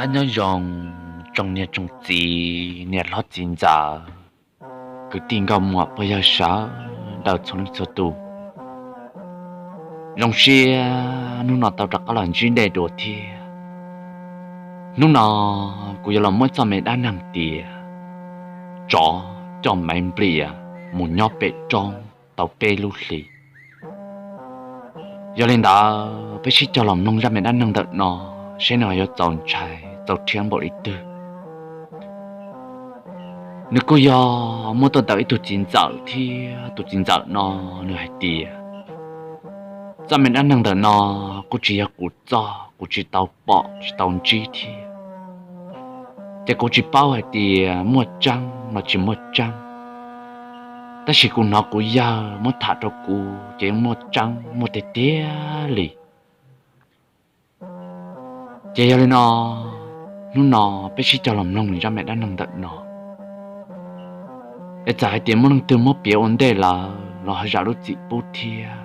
Nyob zoo tsoom niam tsoom txiv, niam hlob txiv ntxawm, kwv tij nkauj muam pog yawg sawv daws txhua leej txhua tus. Zoo siab hnub no tau rov qab los ntsib nej dua thiab. Hnub no kuv yuav los muab txoj me dab neeg tias tsov coj Maiv Nplias mus nyob pem roob tau peb lub hlis. Yog li ntawd peb sib cog los mloog zaj me dab neeg ntawm no, seb nws yuav txaus ntshai txaus rhiab npaum li twg. Nws kuj yog muaj tuaj ntawm ib tug txiv ntxawm thiab, tus txiv ntxawm no nws hais tias txoj me dab neeg ntawm no kuj tsis yog kuv txoj, kuv tsis tau pom tsis tau ntsib thiab, ces kuv tsis paub hais tias muaj tseeb los tsis muaj tseeb. Tab sis kuv hnov kuv yawg muab tham rau kuv ces yeej muaj tseeb muaj tiag tiag li. Ces yog li no, hnub no peb sib cog los mloog zaj me dab neeg ntawm no. Es txawm hais tias muaj leej twg muab piav ua ntej lawm los ho zam lub txim pub thiab,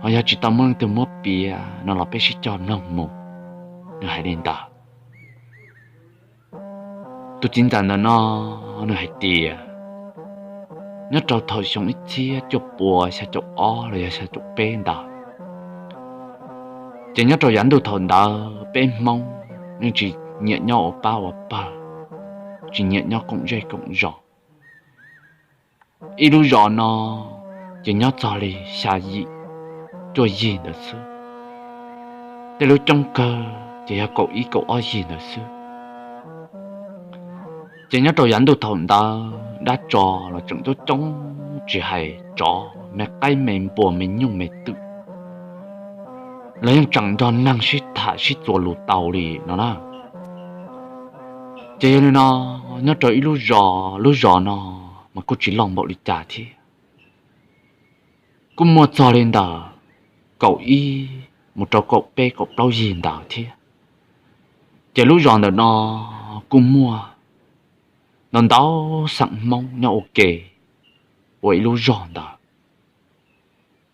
ho yog tsis tau muaj leej twg muab piav no los peb sib cog mloog mus. Nws hais li ntawd. Tus txiv ntxawm ntawm no nws hais tias nyob rau thaum xyoo ib txhiab cuaj puas xya caum ob los yog xya caum peb ntawd, ces nyob rau yav ntuj thaum ntawd peb Hmoob yeej tsis nyiam nyob ua pab ua pawg, tsis nyiam nyob koom zej koom zos. Ib lub zos no ces nyob txog li xya yim cuaj yig ntawd xwb. Tej lub coob kawg ces yog kaum ib kaum ob yig ntawd xwb. Ces nyob rau yav ntuj thaum ntawd dab tsov los tseem coob coob, tsis hais tsov, me qaib me npua me nyuj me twm los yeej tseem nrog neeg sib tham sib txuas lus tau li no na. Ces yog li no, nyob rau ib lub zos, lub zos no mas kuj tsis loj npaum li cas thiab, kuj muaj txog li ntawm kaum ib mus rau kaum peb kaum plaub yig ntawd thiab. Ces lub zos ntawm no kuj muaj ntau ntau xeem Hmoob nyob ua ke ua ib lub zos ntawd.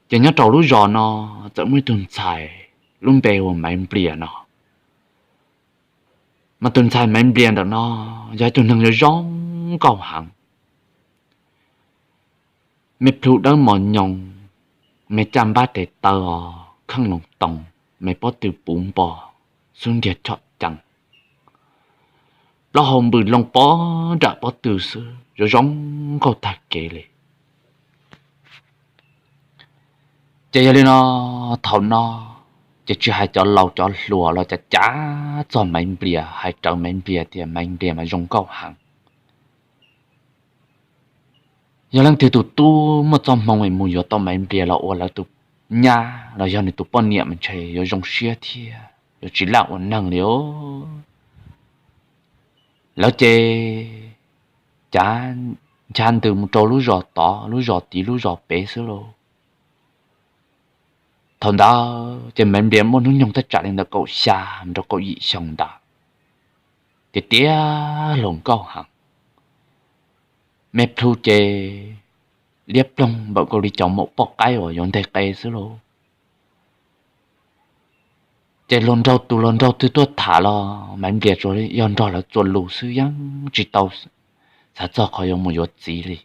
Ces nyob rau lub zos no txawm muaj ib tug ntxhais lub npe hu ua Maiv Nplias no. Mas tus ntxhais Maiv Nplias ntawm no yog ib tug neeg zoo zoo nkauj heev, me plhu dawb mos nyoos, me caj npab tes taw os kheej loo toos, me pob tw puv npo, xub ntiag chom ceev, plaub hau npws loo pob nram pob tw xwb, zoo zoo nkauj tag kev li. Ces yog li no, thaum no ces tsis hais cov laus cov hluas los cav cav txog Maiv Nplias, hais rawv Maiv Nplias tias Maiv Nplias mas zoo nkauj heev. Yog leej twg tus tub muaj txoj hmoo es mus yuav tau Maiv Nplias los ua lawv tus nyab los yog nws tus poj niam mas ntshe yuav zoo siab thiab yuav tsis laj ua neeg li os. Lawv ces cav ncha ntws mus rau lub zos tod lub zos tid lub zos pem xwb lauj. Thaum ntawd ces Maiv Nplias muaj hnub nyoog thaj tsam li ntawm kaum xya mus rau kaum yim xyoo ntawd, ces tiav hluas nkauj heev, me plhu ces liab ploog npaum nkaus li cov maum poj qaib uas yuav nteg qe xwb lauj. Ces hluas nraug tus hluas nraug twg tuaj tham los Maiv Nplias tsuas yog nrog lawv txuas lus xwb, yeej tsis tau xav txog qhov yuav mus yuav txiv li.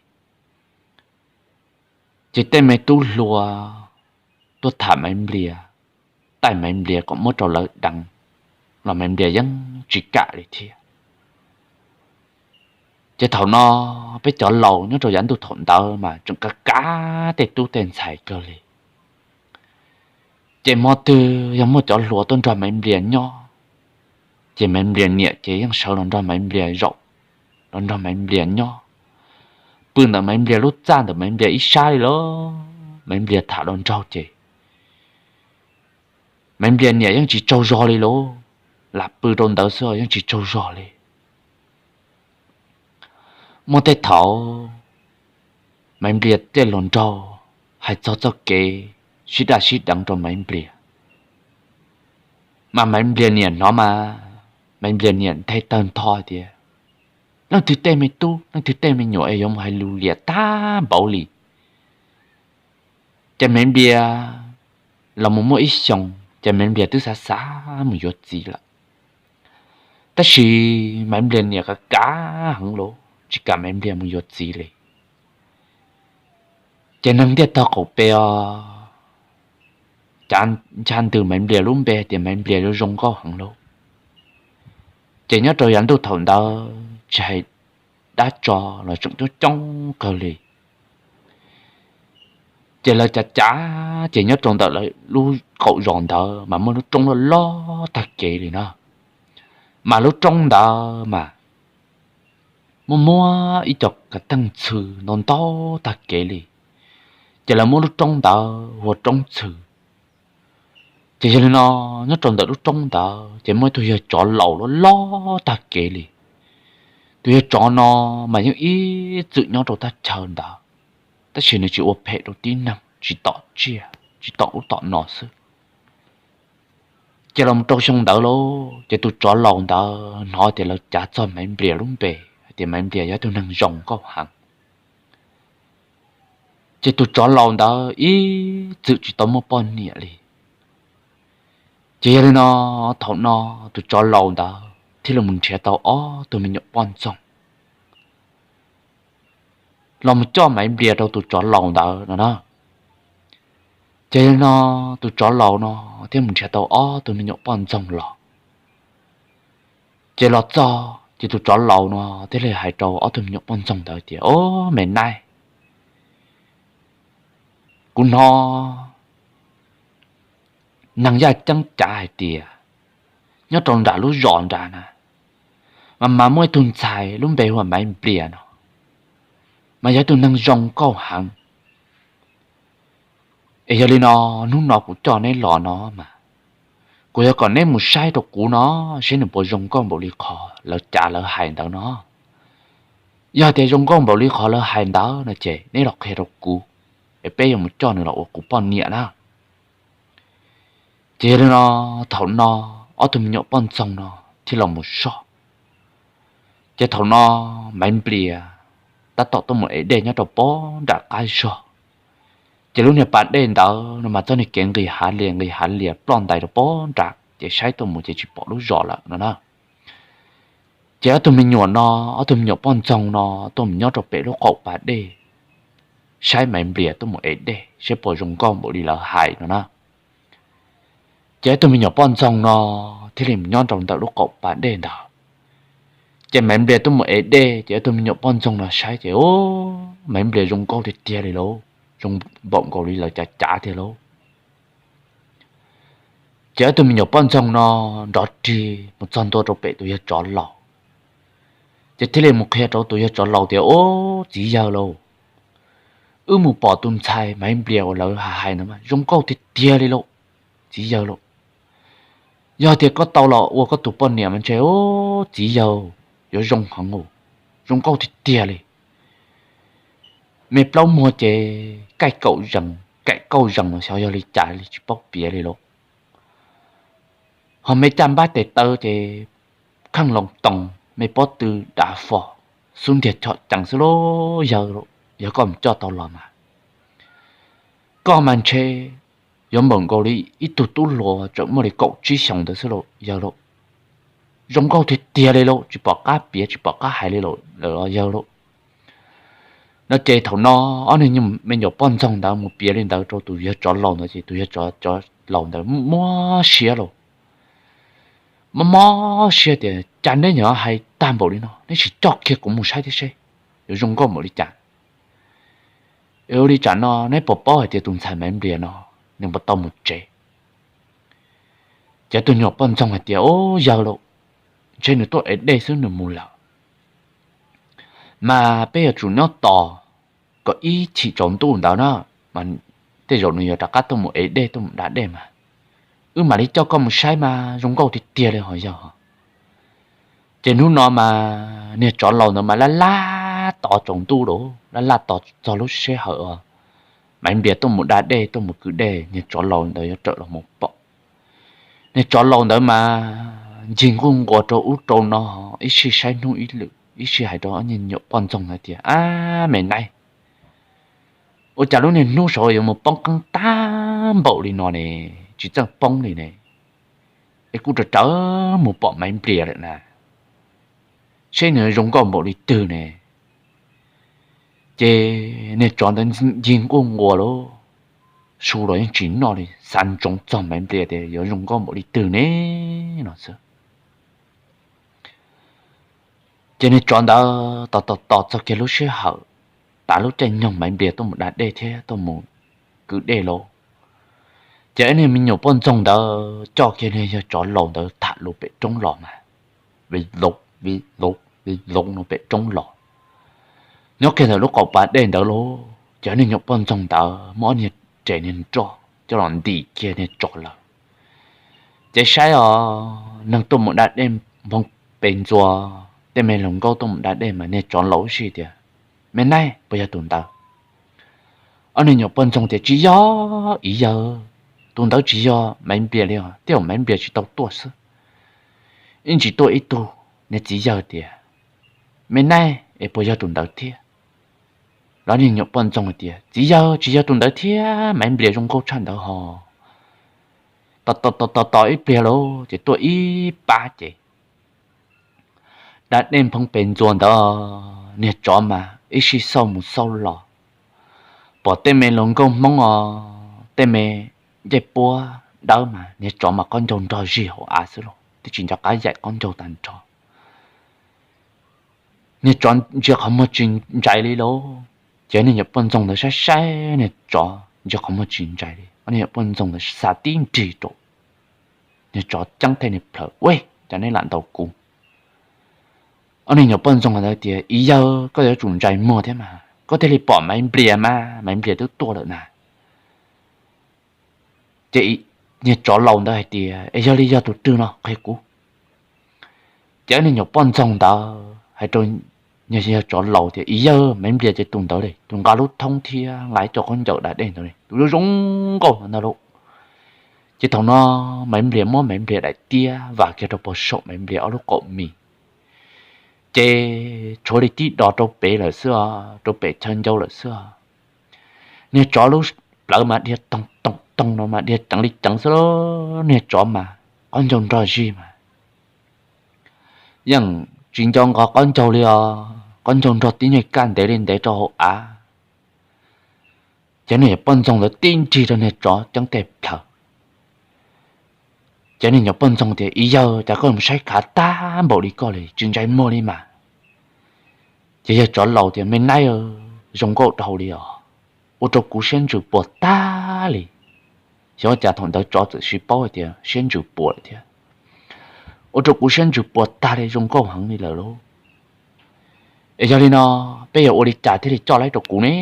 Ces tej me tub hluas tuaj tham Maiv Nplias, taij Maiv Nplias kom muab rau lawv deev los Maiv Nplias yeej tsis kam li thiab. Ces thaum no peb cov laus nyob rau yav ntuj thaum ntawd mas tseem kav kav tej tub tej ntxhais kawg li. Ces hmo twg yog muaj cov hluas tuaj nrog Maiv Nplias nyob, ces Maiv Nplias niam ces yeej sawv los nrog Maiv Nplias zaum, los nrog Maiv Nplias nyob, pw ntawm Maiv Nplias lub txaj ntawm Maiv Nplias ib sab li lauj. Maiv Nplias tham hluas nraug ces Maiv Nplias niam yeej tsis tsaug zog li lauj, lam pw rau ntawd xwb yeej tsis tsaug zog li. Muaj tej thaum Maiv Nplias tej hluas nraug hais txog txoj kev sib daj sib deev rau Maiv Nplias, mas Maiv Nplias niam hnov mas Maiv Nplias niam nthe tawg ntho tias, leej twg tej me tub leej twg tej me nyuam es yuav mus hais lus liam tag npaum li. Ces Maiv Nplias los mus muaj ib xyoos ces Maiv Nplias twb xav xav mus yuav txiv lawm. Tab sis Maiv Nplias niam kav kav heev lauj, tsis kam Maiv Nplias mus yuav txiv li. Ces neeg ntiaj tog qaum pem os, cav ncha ntws Maiv Nplias lub npe hais tias Maiv Nplias yuav zoo nkauj heev lauj. Ces nyob rau yav ntuj thaum ntawd tsis hais dab tsov los tseem coob coob kawg li. Ces lawv cav cav ces nyob rau ntawm lawv lub qaum zos ntawd mas muaj lub roob loj loj tag kev li na. Mas lub roob ntawd mas muaj muab ib co kav teej txhw ntau ntau tag kev li. Ces lawv muab lub roob ntawd hu ua Roob Txhw. Ces yog li no, nyob rau ntawm lub roob ntawd ces muaj ib tug yawg tsov laus loj loj tag kev li. Tus yawg tsov no mas yeej ib txwm nyob rau thaj chaw ntawd, tab sis nws tsis ua phem rau tib neeg, tsis tom tsiaj tsis tom ub tom no xwb. Ces los rau xyoo ntawd lauj, ces tus tsov laus ntawd hnov tias lawv cav txog Maiv Nplias lub npe hais tias Maiv Nplias yog ib tug neeg zoo nkauj heev. Ces tus tsov laus ntawd ib txwm tsis tau muaj poj niam li. Ces yog li no, thaum no tus tsov laus ntawd thiaj li mus nrhiav tau ob tug me nyuam poj ntxoog los mus coj Maiv Nplias rau tus tsov laus ntawd no na. Ces yog li no, tus tsov laus no thiaj mus nrhiav tau ob tug me nyuam poj ntxoog los. Ces los txog ces tus tsov laus no thiaj li hais rau ob tug me nyuam poj ntxoog ntawd tias, Ob, me nab, kuv hnov neeg yaj ceeb cav hais tias nyob rau nram lub zos nrad na, mas mas muaj ib tug ntxhais lub npe hu ua Maiv Nplias no, mas yog ib tug neeg zoo nkauj heev. Es yog li no, hnub no kuv coj neb los no mas kuv yuav kom neb mus saib rau kuv no, saib nws puas zoo nkauj npaum li qhov lawv cav lawv hais ntawd no. Yog tias zoo nkauj npaum li qhov lawv hais ntawd no ces neb los qhia rau kuv, es peb yuav mus coj nws los ua kuv poj niam na. Ces yog li no, thaum no ob tug me nyuam poj ntxoog no thiaj los mus soj. Ces thaum no Maiv Nplias tab tom tuaj mus ev dej nyob rau pob nram qab zog. Ces lub niag pas dej ntawd no mas txoj niag kev nqis hav lias nqis hav lias ploj ntais rau pob nram ces saib tuaj mus ces tsis pom lub zos lawm no na. Ces ob tug me nyuam no, ob tug me nyuam poj ntxoog no tuaj mus nyob rau pem lub qaum pas dej, saib Maiv Nplias tuaj mus ev dej saib puas zoo nkauj npaum li lawv hais no na. Ces ob tug me nyuam poj ntxoog no thiaj li mus nyob rau ntawm lub qaum pas dej ntawd. Ces Maiv Nplias tuaj mus ev dej ces ob tug me nyuam poj ntxoog no saib ces, Maiv Nplias zoo nkauj tiag tiag li lauj, zoo npaum nkaus li lawv cav cav tiag lauj. Ces ob tug me nyuam poj ntxoog no nrov rig mus txog ntua rau pem tus yawg tsov laus. Ces thiaj li mus qhia rau tus yawg tsov laus tias, Ob, txiv yawg lauj, wb mus pom tus ntxhais Maiv Nplias uas lawv hais hais no mas zoo nkauj tiag tiag li lauj, txiv yawg lauj. Yog tias koj tau los ua koj tus poj niam mas ntshe, ob, txiv yawg, yuav zoo heev, zoo nkauj tiag tiag li. Me plaub muag ces kaim kauj zees, kaim kauj zees los xyov yog li cas li tsis paub piav li lauj. Ho me caj npab tes taw ces kheej loo toos, me pob tw dav fo, xub ntiag chom cees xwb lauj yawg. Yog koj mus coj tau los mas koj mas ntshe yuav npaum nkaus li ib tug tub hluas tseem muaj li kaum tsib xyoos ntawd xwb lauj yawg lauj. Zoo nkauj tiag tiag li lauj, tsis pom qab piav tsis pom qab hais li lawm yawg lauj. No ces thaum no ob niag me nyuam poj ntxoog ntawd mus piav li ntawd rau tus yawg tsov laus ntawd ces tus yawg tsov laus ntawd muab siab lauj. Mob mob siab tias, Cas neb nyuam hais tag npaum li no, neb tsis coj kiag kuv mus saib thiab seb yuav zoo nkauj npaum li cas. Ua li tsam no neb puas paub hais tias tus ntxhais Maiv Nplias no nws puas tau mus tsev? Ces tus nyuam poj ntxoog hais tias, Ob, yawg lauj, ntshe nws tuaj ev dej xwb nws mus lawm. Mas peb yuav tsum nyob tos kom ib chim tsaus ntuj ntawd na, mas tej zaum nws yuav rov qab tuaj mus ev dej tuaj mus da dej mas wb mam li coj koj mus saib mas zoo nkauj tiag tiag li hos yawg. Ces hnub no mas niag tsov laus ntawd mas laj laj tos tsaus ntuj lauj, laj laj tos txog lub sij hawm uas Maiv Nplias tuaj mus da dej tuaj mus kwv dej, niag tsov laus ntawd yuav rawm los mus pom. Niag tsov laus ntawd mas ncig nquj nquas rau ub rau no, ib sij saib hnub ib lwm, ib sij hais rau ob niag me nyuam poj ntxoog hais tias, Ab, me nab, ua cas lub niag hnub saud yuav mus poob qeeb tag npaum li no ne, tsis txawj poob li ne, es kuv rawm rawm mus pom Maiv Nplias lawm na. seb nws zoo nkauj npaum li twg ne. Ces niag tsov ntawd ncig nquj nquas lauj, su los yeej tsis noj li, xav ntsoov txog Maiv Nplias tias yuav zoo nkauj npaum li twg ne no xwb. Ces niag tsov ntawd tos tos tos txog kiag lub sij hawm, tav lub caij nyoog Maiv Nplias tuaj mus da dej thiab tuaj mus kwv dej lauj. Ces ob niag me nyuam poj ntxoog ntawd coj kiag niag yawg tsov laus ntawd tham lus pem roob los mas, vij voj vij voj vij voj no pem roob los. Nyob kiag ntawm lub qaum pas dej ntawd lauj, ces ob niag nyuam poj ntxoog ntawd muab ob niag res niag nroj coj los ntim kiag niag tsov lawm. Ces saib os, neeg tuaj mus da dej nphoo pes ntxuas, tej me hluas nkauj tuaj mus da dej mas niag tsov laus ua si tias, Me naib, puas yog tus ntawd? Ob niag nyuam poj ntxoog tias, Tsis yog, ib yawg, tus ntawd tsis yog Maiv Nplias li os, tej zaum Maiv Nplias tsis tau tuaj xwb, ib ntsis tuaj ib tug. Niag txiv yawg tias, Me naib es puas yog tus ntawd thiab? Los niag nyuam poj ntxoog hais tias, Txiv yawg, tsis yog tus ntawd thiab, Maiv Nplias zoo nkauj tshaj ntawd hos. Tos tos tos tos ib pliag lauj, ces tuaj ib pab ces da dej nphoo pes ntxuas ntawd, niag tsov mas ib sij xauj mus xauj los, pom tej me hluas nkauj Hmoob os, tej me ncej puab dawb mas niag tsov mas qaub ncaug nrog zig hauv av xwb lauj, twb tsis nco qab yaim qaub ncaug tag nrho. Niag tsov ntsia qhov muag tsis ntsais li lauj. Ces niag nyuam poj ntxoog ntawd saib saib niag tsov ntsia qhov muag tsis ntsais li, ob niag nyuam poj ntxoog ntawd xa tib nrig rau niag tsov ceeb tej niag plhaws, Ua cas neb lam ntaus kuv? Ob niag nyuam poj ntxoog ntawd tias, Ib yawg, koj yuav tsum ntsais muag thiab mas, koj thiaj li pom Maiv Nplias mas, Maiv Nplias twb tuaj lawm na. Ces niag tsov laus ntawd hais tias, Es yog li yog tus twg no qhia kuv. Ces niag nyuam poj ntxoog ntawd hais rau niag yawg tsov laus tias, Ib yawg, Maiv Nplias ces tus ntawd li, tus nqa lub thoob thiab nqa ib co khaub ncaws da dej ntawd li, tus zoo nkauj ntawd lauj. Ces thaum no Maiv Nplias muab Maiv Nplias daim tiab vam kiag rau pem saum Maiv Nplias ob lub qaum mis, ces tshuav li tib dos rau pem lawm xwb os, rau pem chaw ncau lawm xwb os. Niag tsov lub plawv mas dhia toog toog toog no mas dhia ceev li ceev xwb, niag tsov mas qaub ncaug nrog zig mas yeej tsis nco nqos qaub ncaug li os, qaub ncaug nrog tib nyuag kaj ntev li ntev rau hauv av. Ces niag nyuam poj ntxoog ntawd tib nrig rau niag tsov ceeb tej plhaws. Ces niag nyuam poj ntxoog tias, Ib yawg, cas koj mus saib khav tag npaum li koj li, tsis ntsais muag li mas. Ces yawg tsov laus tias, Me naib, zoo nkauj dhau li os, ua rau kuv siab ntsws puas tag li. Xyov cas thaum ntawd tsov txawm sib paub hais tias siab ntsws puas lawm thiab. Ua rau kuv siab ntsws puas tag li, zoo nkauj heev li lawm lauj. Es yog li no, peb yuav ua li cas thiaj li coj laib rau kuv ne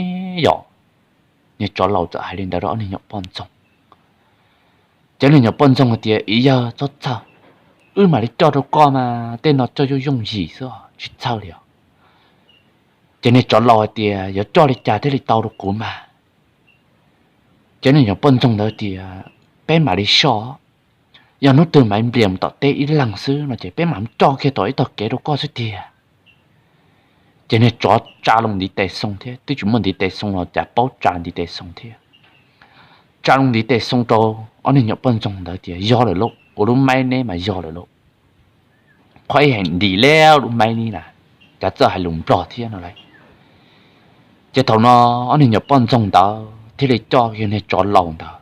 yom? Niag tsov laus txawm hais li ntawd rau ob niag nyuam poj ntxoog. Ces niag nyuam poj ntxoog hais tias, Ib yawg, txhob txhawj, wb mam li coj rau koj mas, tej no coj yooj yooj yim xwb, tsis txhawj li os. Ces niag tsov laus hais tias, Yuav coj li cas thiaj li tau rau kuv mas? Ces niag nyuam poj ntxoog ntawd tias, Peb mam li soj, yog hnub twg Maiv Nplias mus tom teb ib leeg xwb no ces peb mam coj kiag tom ib tog kev rau koj xwb tiag. Ces niag tsov tsa loo ntiv tes xoo thiab, twb tsis muaj ntiv tes xoo los cas paub tsa ntiv tes xoo thiab. Tsa loo ntiv tes xoo rau ob niag nyuam poj ntxoog ntawd tias, Yog lawm lauj, ua lub maib neb mas yog lawm lauj. Qhov ib heem ntim leb lub maib neb na, cas txawj hais lus Nplog thiab no lauj. Ces thaum no ob niag nyuam poj ntxoog ntawd thiaj li coj kiag niag tsov laus ntawd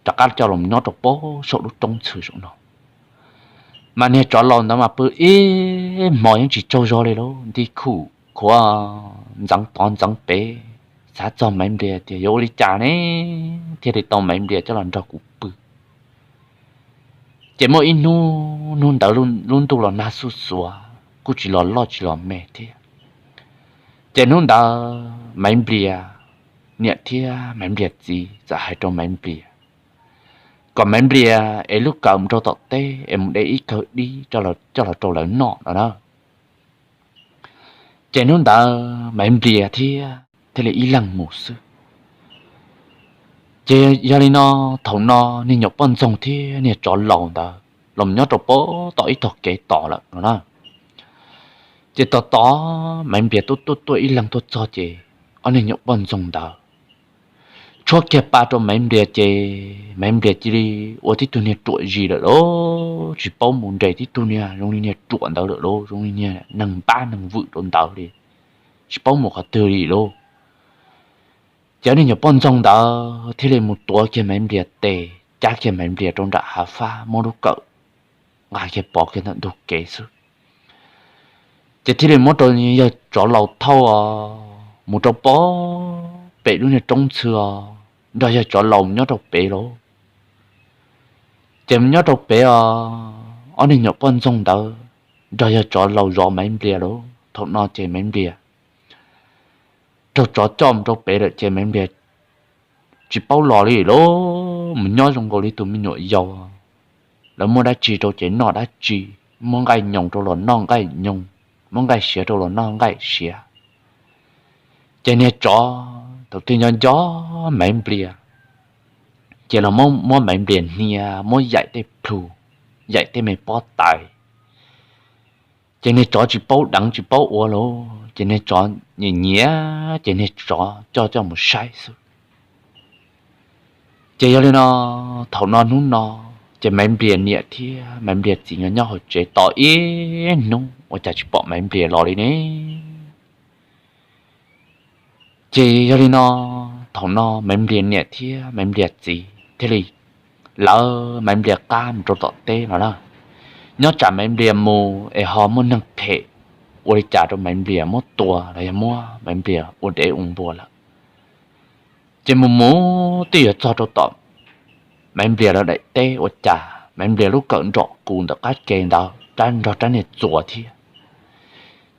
rov qab coj los nyob rau pem saum lub roob ntxhw saum no. Mas niag tsov laus ntawd mas pw ib hmos yeej tsis tsaug zog li lauj, nti khuj khuav ntxeev tod ntxeev pem, xav txog Maiv Nplias tias yuav ua li cas ne thiaj li tau Maiv Nplias coj los nrog kuv pw. Ces muaj ib hnub, hnub ntawd lub ntuj los nag xuj xuav, kuj tsis los loj tsis los me thiab. Ces hnub ntawd Maiv Nplias niam thiab Maiv Nplias txiv txawm hais rau Maiv Nplias kom Maiv Nplias ev lub kawm mus rau tom teb es mus de ib kawm dib coj los rau lawv noj no na. Ces hnub ntawd Maiv Nplias thiab thiaj li ib leeg mus xwb. Ces yog li no, thaum no niag nyuam poj ntxoog thiab niag tsov laus ntawd los nyob rau pem tom ib tog kev tos lawm no na. Ces tos tos Maiv Nplias tuaj tuaj tuaj ib leeg tuaj txog ces ob niag nyuam poj ntxoog ntawd tshuab kiag pa rau Maiv Nplias ces Maiv Nplias cia li ua tib tug niag ruam zis lawm lauj, tsis paub mus nres tib tug niag zoo li niag ruam ntawd lawm lauj, zoo li niag neeg npab neeg vwm rau ntawd li, tsis paub mus qhov twg li lauj. Ces ob niag nyuam poj ntxoog ntawd thiaj li mus tuav kiag Maiv Nplias tes, cab kiag Maiv Nplias rau nram hav fab, muab lub kawm nqa kiag pov kiag ntawm ntug kev xwb. Ces thiaj li muab rau yawg tsov laus thauj os, mus rau pem lub niag roob ntxhw os, nrog yawg tsov laus nyob rau pem lauj. Ces mus nyob rau pem os, ob niag nyuam poj ntxoog ntawd nrog yawg tsov laus zov Maiv Nplias lauj. Thaum no ces Maiv Nplias raug tsov coj mus rau pem lawm ces Maiv Nplias tsis paub los li lauj, mus nyob zoo nkaus li tus me nyuam yaus. Lawv muab dab tsi rau ces noj dab tsi, muab nqaij nyoos rau los noj nqaij nyoos, muab nqaij siav rau los noj nqaij siav. Ces niag tsov thaum twg nco nco Maiv Nplias, ces los muab Maiv Nplias hnia, muab yaim tej plhu, yaim tej me pob tais. Ces niag tsov tsis paub deev tsis paub ua lauj, ces niag tsov nyiam nyiam ces niag tsov coj coj mus saib xwb. Ces yog li no, thaum no hnub no, ces Maiv Nplias niam thiab Maiv Nplias txiv nyob nyob hauv tsev tos ib hnub ua cas tsis pom Maiv Nplias los li ne. Ces yog li no, thaum no Maiv Nplias niam thiab Maiv Nplias txiv thiaj li lawv Maiv Nplias qab mus rau tom teb no na. Nyob tsam Maiv Nplias mus es ho muaj neeg phem ua li cas rau Maiv Nplias, muab tua los yog muab Maiv Nplias ua dev ua npua lawm. Ces mus mus twb yuav txog rau tom Maiv Nplias lawv daim teb ua cas Maiv Nplias lub kawm nrom kus ntawm qab ke ntawd rab nrog rab niag txuas thiab.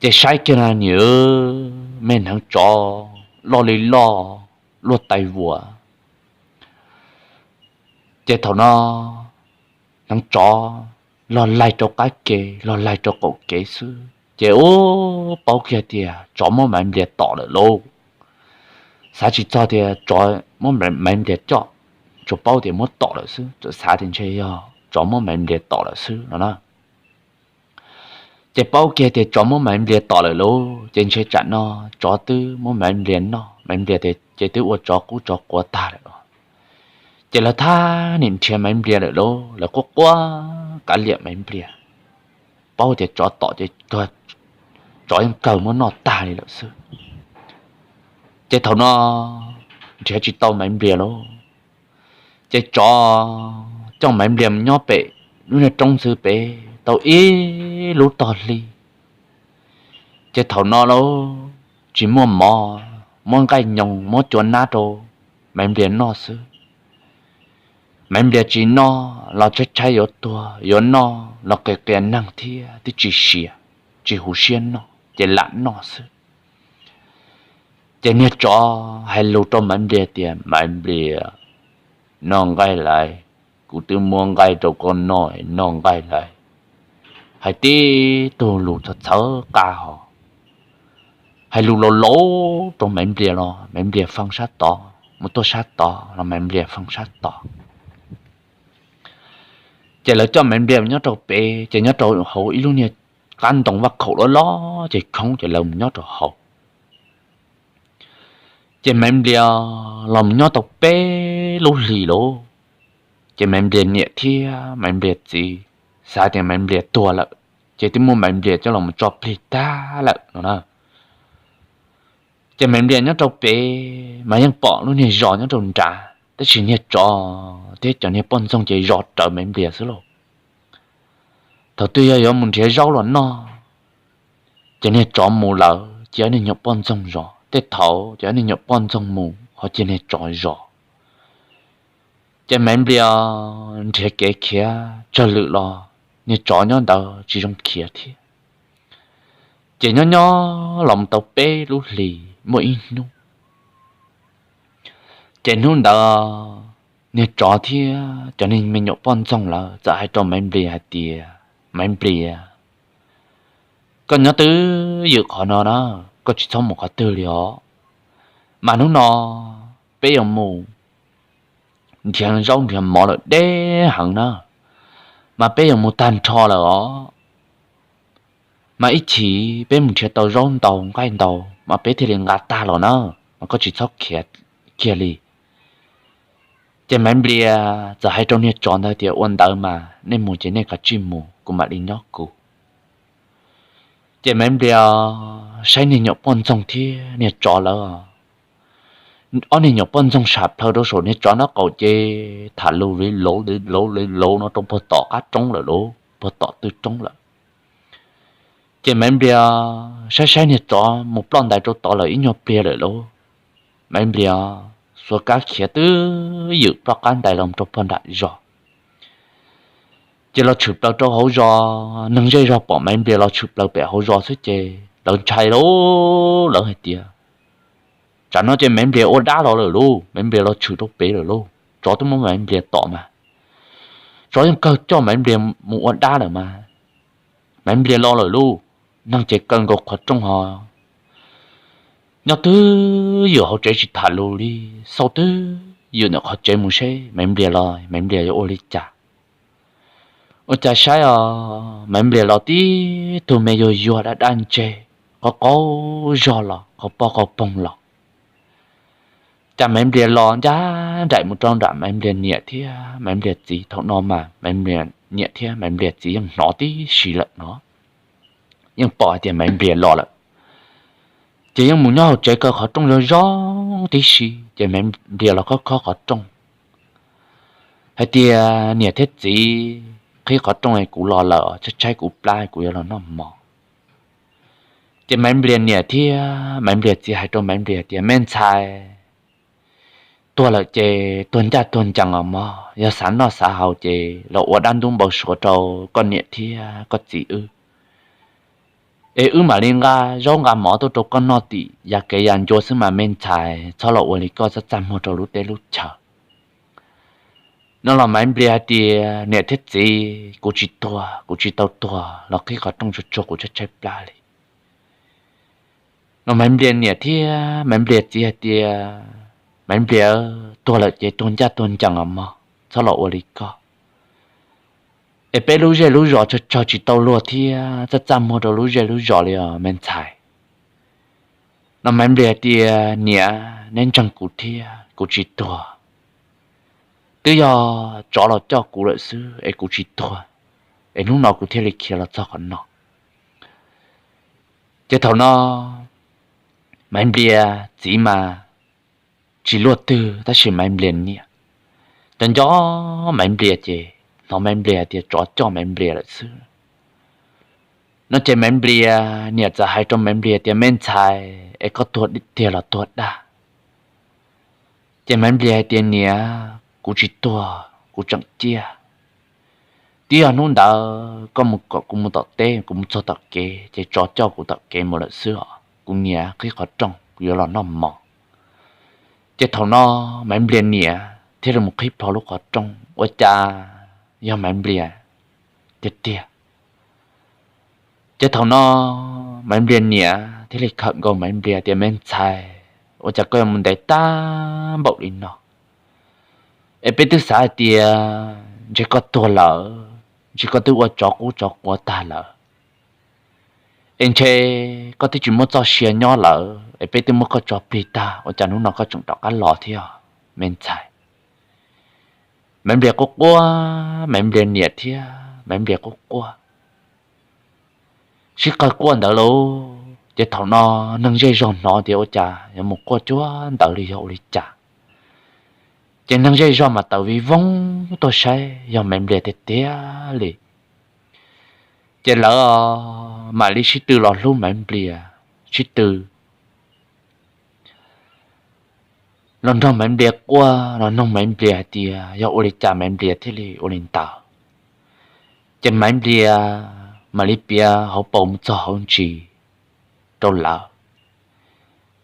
Ces saib kiag na nws me hneev tsov loj li loj, luaj tais vuas. Ces thaum no hneev tsov log laig rau qab ke, log laig rau qaum kev xwb, ces ub paub kiag tias tsov muab Maiv Nplias tom lawm lauj. Xav tsis txog tias tsov muab Maiv Nplias coj, tsuas paub tias muab tom lawm xwb, txawm xav tias ntshe yog tsov muab Maiv Nplias tom lawm xwb no na. Ces paub kiag tias tsov muab Maiv Nplias tom lawm lauj, ces ntshe tsam no tsov twb muab Maiv Nplias noj, Maiv Nplias ces twb ua tsov qub tsov quav tag lawm os. Ces lawv thab nim nrhiav Maiv Nplias lawm lauj, lawv quaj quaj kav liam Maiv Nplias, paub tias tsov tom ces tsov yeej kawg muab noj tag li lawm xwb. Ces thaum no nrhiav tsis tau Maiv Nplias lauj, ces tsov coj Maiv Nplias mus nyob pem lub niag roob ntxhw pem tau ib lub tog hli. Ces thaum no lauj, tsis muaj mov, muab nqaij nyoos muab cua nab rau Maiv Nplias noj xwb. Maiv Nplias tsis noj los tshaib tshaib yuav tuag, yuav noj los qias qias neeg thiab twb tsis siav, tsis huv siab noj ces lam noj xwb. Ces niag tsov hais lus rau Maiv Nplias tias, Maiv Nplias, noj nqaij lauj, kuv twb muab nqaij rau koj noj, noj nqaij lauj. Hais tib tug lus txhawv txhawv qa hos, hais lus laus laus rau Maiv Nplias los Maiv Nplias fee sab tod mus tuaj sab tod los Maiv Nplias fee sab tod. Ces lawv coj Maiv Nplias mus nyob rau pem, ces nyob rau hauv ib lub niag qab ntoo vaj khaum loj loj ces khoob, ces lawv mus nyob rau hauv. Ces Maiv Nplias los mus nyob tau peb lub hlis lauj, ces Maiv Nplias niam thiab Maiv Nplias txiv xav tias Maiv Nplias tuag lawm, ces twb muab Maiv Nplias coj los tso plig tag lawm no na. Ces Maiv Nplias nyob rau pem mas yeej pom lub niag zos nyob rau nrad, tab sis niag tsov thiab cov niag poj ntxoog ces zov rawv Maiv Nplias xwb lauj. Thaum twg yog yuav mus nrhiav zaub los noj, ces niag tsov mus lawm ces niag nyuam poj ntxoog zov, tej thaum ces niag nyuam poj ntxoog mus ho cia niag tsov zov. Ces Maiv Nplias nrhiav kev khiav tsawg lwm los niag tsov nyob ntawd tsis zoo khiav thiab. Ces nyob nyob los mus tau peb lub hlis muaj ib hnub, ces hnub ntawd niag tsov thiab cov niag me nyuam poj ntxoog lawv txawm hais rau Maiv Nplias hais tias, Maiv Nplias, koj nyob twj ywm qhov no na, koj tsis txhob mus qhov twg li os. Mas hnub no peb yuav mus nrhiav zaub nrhiav mov lawm deb heev na, mas peb yuav mus tag nrho lawm os. Mas ib chim peb mus nrhiav tau zaub ntau nqaij ntau mas peb thiaj li nqa tag los na, mas koj tsis txhob khiav kiag li. Ces Maiv Nplias txawm hais rau niag tsov ntawd tias, Ua ntawd mas nej mus ces nej kav tsij mus, kuv mam li nyob kuv. Ces Maiv Nplias saib niag nyuam poj ntxoog thiab niag tsov lawv, ob niag nyuam poj ntxoog sam plhaw rau saum niag tsov nraub qaum ces tham lus li lauv li lauv li lauv no rau puag tom qab roob lawm lauj, puag tom tw roob lawm. Ces Maiv Nplias saib saib niag tsov mus ploj ntais rau tod lawm ib nyuag pliag lawm lauj. Maiv Nplias xuas kab khiav twb ywm ploj qab ntais los rau puag nram zos. Ces los tshwm plaws rau hauv zos, neeg zej zog pom Maiv Nplias los tshwm plaws pem hauv zos xwb ces lawv ntshai lauj, lawv hais tias, Tsam no ces Maiv Nplias ua dab los lawm lauj, Maiv Nplias los tshwm rau pem lawm lauj, tsov twb muab Maiv Nplias tom mas, tsov yeej kawg coj Maiv Nplias mus ua dab lawm mas, Maiv Nplias los lawm lauj. Neeg ces kaw nkaus qhov rooj ho nyob twb ywm hauv tsev tsis tham lus li, xauj twb ywm ntawm qhov tsev mus seb Maiv Nplias los Maiv Nplias yuav ua li cas. Ua cas saib os, Maiv Nplias los tib tug me yuag yuag dab dab ntseg, qaug qaug zog los qaug poj qaug poog los. Cas Maiv Nplias los ncaj nraim mus rau nram Maiv Nplias niam thiab Maiv Nplias txiv. Thaum no mas Maiv Nplias niam thiab Maiv Nplias txiv yeej hnov tib si lawm no, yeej pom hais tias Maiv Nplias los lawm. Ces yeej mus nyob hauv tsev kaw qhov rooj zoo zoo tib si, ces Maiv Nplias los khob khob qhov rooj hais tias, Niam thiab txiv, qhib qhov rooj es kuv los lawm, tshaib tshaib kuv plab, kuv yuav los noj mov. Ces Maiv Nplias niam thiab Maiv Nplias txiv hais rau Maiv Nplias tias, Me ntxhais, tuag lawm ces tuag ncaj tuag ncees os mog, yog xav noj xav haus ces los ua dab ntub npau suav rau koj niam thiab koj txiv wb, es wb mam li nqa zaub nqa mov tuaj rau koj noj tim yav kev yav ncua xwb mas me ntxhais, txhob los ua li koj txaj txaj muag rau lub teb lub chaw. No los Maiv Nplias hais tias, Niam thiab txiv, kuv tsis tuag, kuv tsis tau tuag, los qhib qhov rooj tsuag tsuag kuv tshaib tshaib plab li. No Maiv Nplias niam thiab Maiv Nplias txiv hais tias, Maiv Nplias, tuag lawm ces tuag ncaj tuag ncees os mog, txhob los ua li koj, es peb lub zej lub zos tsawg tsawg tsis tau luag thiab txaj txaj muag rau lub zej lub zos li os me ntxhais. No Maiv Nplias hais tias, Niam, neb ntseeg kuv thiab, kuv tsis tuag, twb yog tsov los coj kuv lawm xwb es kuv tsis tuag, es hnub no kuv thiaj li khiav los txog qhov no. Ces thaum no Maiv Nplias txiv mas tsis luaj twg, tab sis Maiv Nplias niam nco nco Maiv Nplias ces hnov Maiv Nplias tias tsov coj Maiv Nplias lawm xwb. No ces Maiv Nplias niam txawm hais rau Maiv Nplias tias, Me ntxhais, es koj tuag tiag los tuag dag? Ces Maiv Nplias hais tias, Niam, kuv tsis tuag, kuv tseem ciaj. Twb yog hnub ntawd koj mus kom kuv mus tom teb, kuv mus txog tom kev ces tsov coj kuv tom kev mus lawm xwb os, kuv niam qhib qhov rooj kuv yuav los noj mov. Ces thaum no Maiv Nplias niam thiaj li mus qhib plho lub qhov rooj, ua cas yog Maiv Nplias tiag tiag. Ces thaum no Maiv Nplias niam thiaj li khawm nkaus Maiv Nplias tias, Me ntxhais, ua cas koj yuav mus ntev tag npaum li no? Es peb twb xav hais tias ntshe koj tuag lawm, ntshe koj twb ua tsov qub tsov quav tag lawm, es ntshe koj twb tsis muaj txoj sia nyob lawm, es peb twb muab koj tso plig tag, ua cas hnub no koj tseem rov qab los thiab me ntxhais? Maiv Nplias quaj quaj, Maiv Nplias niam thiab Maiv Nplias quaj quaj, sib qawg quaj ntawd lauj. Ces thaum no neeg zej zog hnov tias ua cas yuav mus quaj cuag ntawd li, yog ua li cas? Ces neeg zej zog mas tawm vij voog tuaj saib yog Maiv Nplias tiag tiag li. Ces lawv mam li sib tw los hlub Maiv Nplias, sib tw los nrog Maiv Nplias quaj, los nug Maiv Nplias hais tias yog ua li cas Maiv Nplias thiaj li ua li ntawd. Ces Maiv Nplias mam li piav hauv paus mus txog hauv ntsis rau lawv.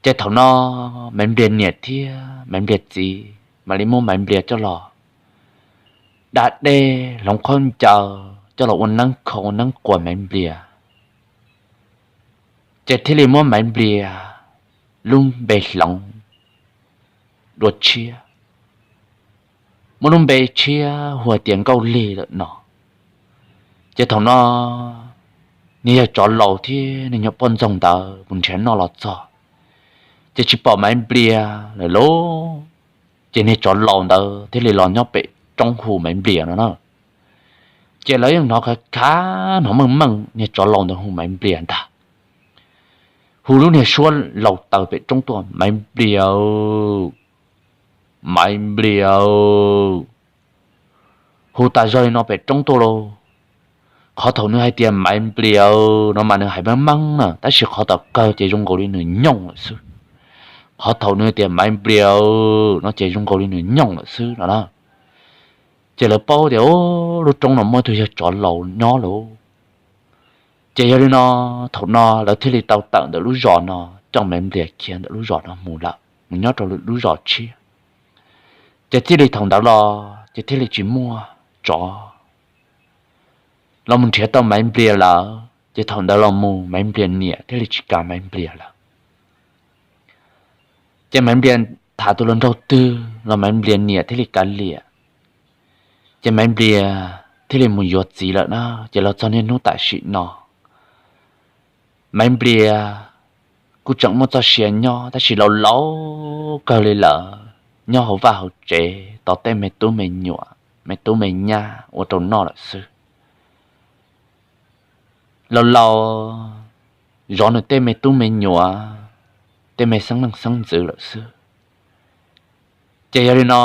Ces thaum no Maiv Nplias niam thiab Maiv Nplias txiv mam li muab Maiv Nplias coj los da dej, hloov khaub ncaws, coj los ua neeb kho ua neeb quas Maiv Nplias. Ces thiaj li muab Maiv Nplias lub npe hloov dua tshiab, muab lub npe tshiab hu tias Nkauj Lig lawm no. Ces thaum no niag yawg tsov laus thiab niag nyuam poj ntxoog ntawd mus nrhiav noj los txog, ces tsis pom Maiv Nplias lawm lauj. Ces niag tsov laus ntawd thiaj li los nyob pem roob hu Maiv Nplias no na. Ces lawv yeej hnov khav khav, hnov meej meej niag tsov laus ntawd hu Maiv Nplias ntag. Hu lub niag suab laus taws pem roob tuaj, Maiv Nplias, Maiv Nplias. Hu tas zog li no pem roob tuaj lauj. Qhov thaum nws hais tias Maiv Nplias no mas nws hais meej meej na, tab sis qhov tom kawg ces zoo nkaus li nws nyooj lawm xwb. Qhov thaum nws tias Maiv Nplias no ces zoo nkaus li nws nyooj lawm xwb no na. Ces lawv paub tias lub roob no muaj tug yawg tsov laus nyob lauj. Ces yog li no, thaum no lawv thiaj li tau tawm ntawm lub zos no, coj Maiv Nplias khiav ntawm lub zos no mus lawm, mus nyob rau lwm lub zos tshiab. Ces txij li thaum ntawd los ces thiaj li tsis muaj tsov los mus nrhiav tau Maiv Nplias lawm. Ces thaum ntawd los mus Maiv Nplias niam thiaj li tsis kam Maiv Nplias lawm. Ces Maiv Nplias tham tus hluas nraug twg los Maiv Nplias niam thiaj li kav liam. Ces Maiv Nplias thiaj li mus yuav txiv lawm na. Ces los txog niaj hnub tam sim no, Maiv Nplias kuj tseem muaj txoj sia nyob tab sis laus laus kawg li lawm, nyob hauv vaj hauv tsev tos tej me tub me nyuam, me tub me nyab ua rau noj lawm xwb. Laus laus zov nws tej me tub me nyuam, tej me xeeb leej xeeb ntxwv lawm xwb. Ces yog li no,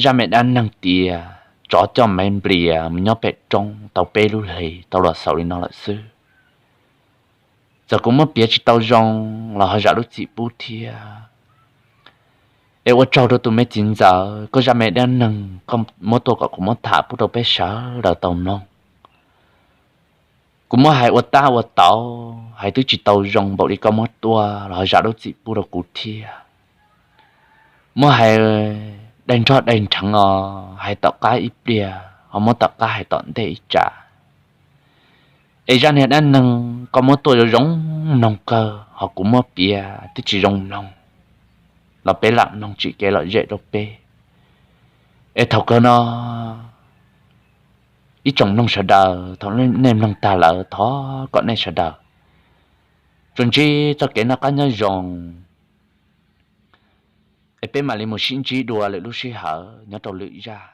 zaj me dab neeg tias tsov coj Maiv Nplias mus nyob pem roob tau peb lub hlis tau los xaus li no lawm xwb. Txawm kuv muab piav tsis tau zoo los ho zam lub txim pub thiab. Es ua tsaug rau tus me txiv ntxawm, koj zaj me dab neeg koj muab tuaj kom kuv muab tham pub rau peb sawv daws tau mloog. Kuv muab hais ua tab ua tauv, hais twb tsis tau zoo npaum li koj muab tuaj los ho zam lub txim pub rau kuv thiab. Muab hais daig nrog daig nrheev os, hais tom qab ib pliag ho muab tom qab hais tom ntej ib tsam. Es zaj niag dab neeg koj muab tuaj zoo zoo mloog kawg, ho kuv muab piav twb tsis zoo mloog los peb lam mloog tsim kev lom zem rau peb. Es thaum kawg no ib tsoom mloog sawv daws, thaum nej mloog tag lawm thov kom nej sawv daws tsuas ntsib txoj kev noj qab nyob zoo. Es peb mam li mus sib ntsib dua lwm lub sij hawm nyob rau lwm zaj.